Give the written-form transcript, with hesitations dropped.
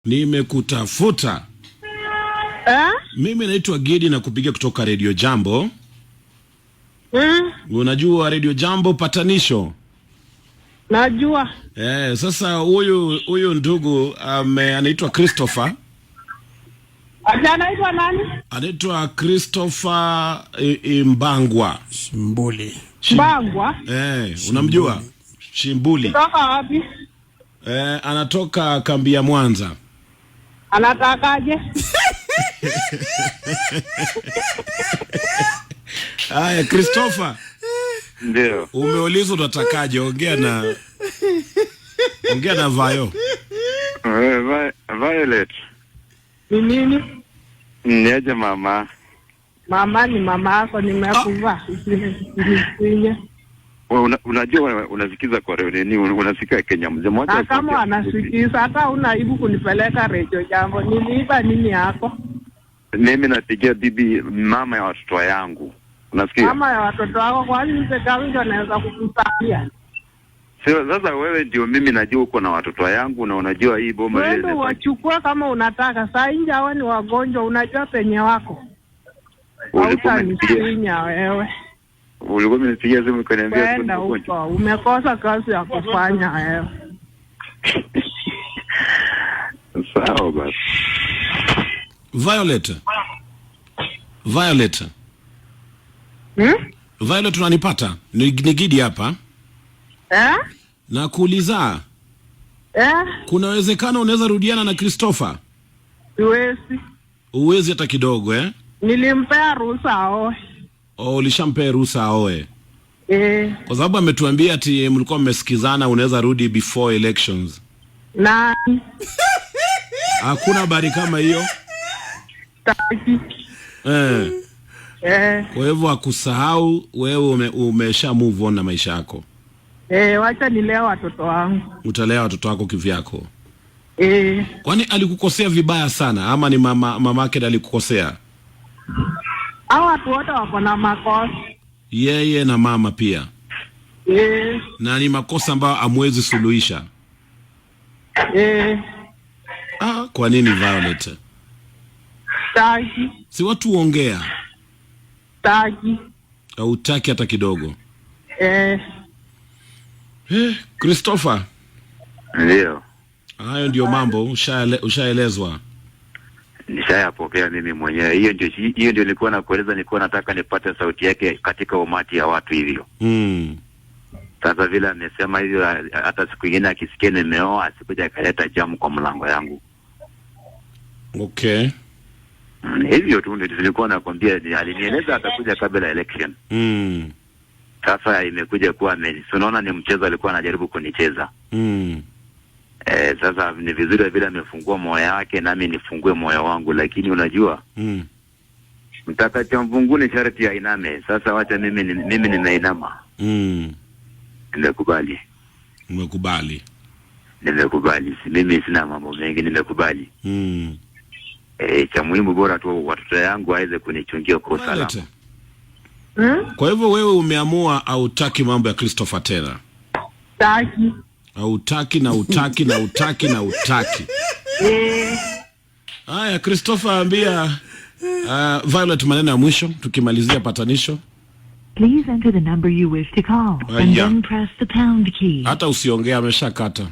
Nimekutafuta. Eh? Mimi naitwa Gidi na kupiga kutoka Radio Jambo. Unajua Radio Jambo patanisho? Najua. Eh, sasa huyu ndugu anaitwa Christopher. Ati anaitwa nani? Anaitwa Christopher Imbangwa. Shimbuli. Mbangwa. Eh, unamjua? Shimbuli. Kutoka wapi? Eh, anatoka kambi ya Mwanza. Anatakaje? Haya, Christopher. Ndio. Umeulizwa unatakaje, ongea na Vayo. Violet. Ni nini? Niaje mama? Mama ni mama yako, nimekuvaa. Usinye. Unajua unasikiza kwa redio nini? Unasikia Kenya mzima. Na kama wanasikiza, hata una aibu kunipeleka Radio Jambo. Niliiba nini yako? Mimi napigia bibi mama ya watoto yangu. Unasikia? Mama ya watoto wako, kwani mzee kama ndio anaweza kukusaidia? Sio, sasa wewe ndio mimi najua uko na watoto yangu na unajua hii boma Wewe ile. ndio wachukue kama unataka. Saa hii hawa ni wagonjwa, unajua penye wako. Ulikuwa umenipigia. Hautanifinya wewe. Ulikuwa umenipigia simu ukaniambia Kwenda uko mgonjwa. huko, umekosa kazi ya kufanya wewe. Sawa basi. Violet. Violet. Hmm? Violet, unanipata? Ni Gidi hapa. Eh? Na kuuliza, Eh? kuna uwezekano unaweza rudiana na Christopher? Siwezi. Uwezi hata kidogo, eh? Nilimpea ruhusa aoe. Oh, ulishampea ruhusa aoe. Eh. Kwa sababu ametuambia ati mlikuwa mmesikizana unaweza rudi before elections. Nani? Hakuna habari kama hiyo. Taki. Eh. Eh. Kwa hivyo akusahau wewe, umesha move on na maisha yako. Eh, wacha nilee watoto wangu. Utalea watoto wako kivyako. Eh. Kwani alikukosea vibaya sana ama ni mamake ndiye alikukosea? Hao watu wote wako na makosa. Yeye na mama pia. Eh. Na ni makosa ambayo hamwezi suluhisha. Eh. Ah, kwa nini Violet? Taki. Si watu huongea. Taki. Hautaki hata kidogo. Eh. Christopher. Ndio. Hayo ndio mambo ushaelezwa. Nishayapokea mimi mwenyewe. Hiyo ndio nilikuwa nakueleza, nilikuwa nataka nipate sauti yake katika umati ya watu hivyo. Sasa vile amesema hivyo, hata siku nyingine akisikia nimeoa asikuja akaleta jamu kwa mlango yangu. Okay. Hivyo tu ndio nilikuwa nakwambia, alinieleza atakuja kabla election. Sasa imekuja kuwa unaona ni mchezo alikuwa anajaribu kunicheza. Sasa ni vizuri vile amefungua moyo wake nami nifungue moyo wangu, lakini unajua mtaka cha mvunguni sharti ainame. Sasa wacha mimi nimeinama. Nimekubali. Umekubali. Nimekubali. Mimi sina mambo mengi, nimekubali. Cha muhimu bora tu watoto yangu waweze kunichungia kwa usalama. Violet. Hmm? Kwa hivyo wewe umeamua hautaki mambo ya Christopher tena. Taki. Hautaki na utaki na utaki na utaki. Eh. Haya, Christopher, ambia Violet maneno ya mwisho tukimalizia patanisho. Please enter the number you wish to call and Yeah. then press the pound key. Hata usiongea, ameshakata.